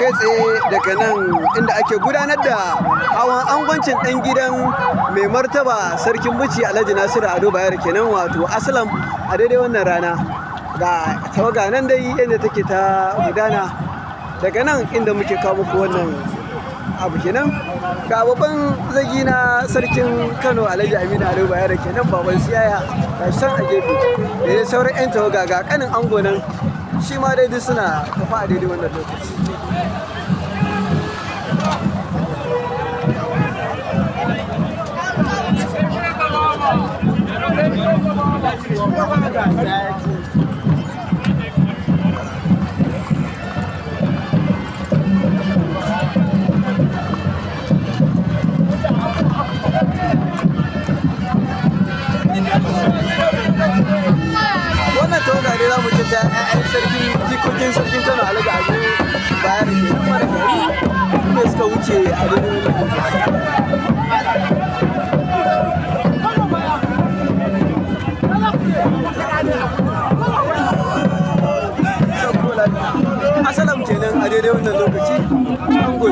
Kai tsaye daga nan inda ake gudanar da hawan angwancin ɗan gidan mai martaba Sarkin Bichi, Alhaji Nasiru Ado Bayero kenan, wato Aslam, a daidai wannan rana. Ga tawaga nan dai yadda take ta gudana daga nan inda muke kawo muku wannan abu kenan. Ga babban zagi na Sarkin Kano, Alhaji Aminu Ado Bayero kenan, baban siyaya, ga shi can a gefe da dai sauran 'yan tawaga. Ga kanin ango nan shi ma dai, duk suna tafi a daidai wannan lokaci. Wannan tawaga dai za mu ce ta 'ya'yan sarki, jikokin Sarkin Kano, Alhaji Ado Bayero kenan, marigayi, inda suka wuce a daidai wannan lokaci. Asalam kenan a daidai wannan lokaci, ango.